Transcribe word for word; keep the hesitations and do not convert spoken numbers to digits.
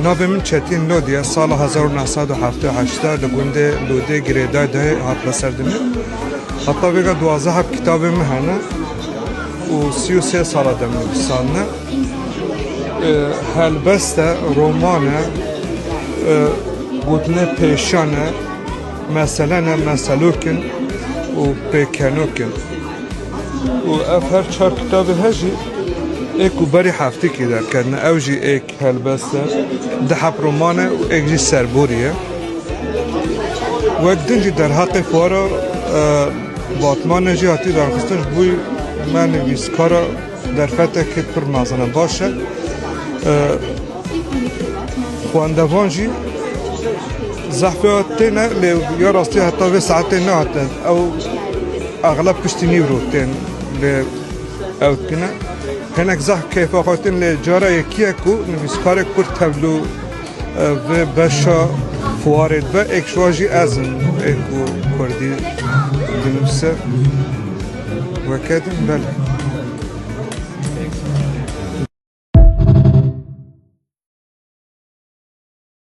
Navê min Çetîn Lodî ye. Sala hezar û neh sed û heftê û heşt de li gundê Lodê Girêdayê de hatime ser dînin. Heta vêga duwazdeh heb kitabê min hene û sî û sê sala de min nivîsandine. E, helbest e, roman e, e, gotinê pêşan e, mesele ne, meselok in û pêkenok in. Û ev her çar kitabê he jî êk û berî heftêkê derketine. Ew jî êk helbest e, du heb roman e û êk jî serborî ye. Wek din jî derheqê fuara, e, Batmanê jî hatî derxistin, ji bo me nivîskara derfetekê pir mezin e, baş e. E, xwendevan jî zehf ya têne, lê ya rastî heta vê saetê nehatin. Ew exleb piştî nîvro tên lê ew dikine. Hinek zehf keyfa xwe tên, lê cara yekî ye ku nivîskarek Kurd tevlû, e, vê beşa fuarê dibe, êk ji wan jî ez im, ê ku Kurdî dinivîse. Weke din, belê.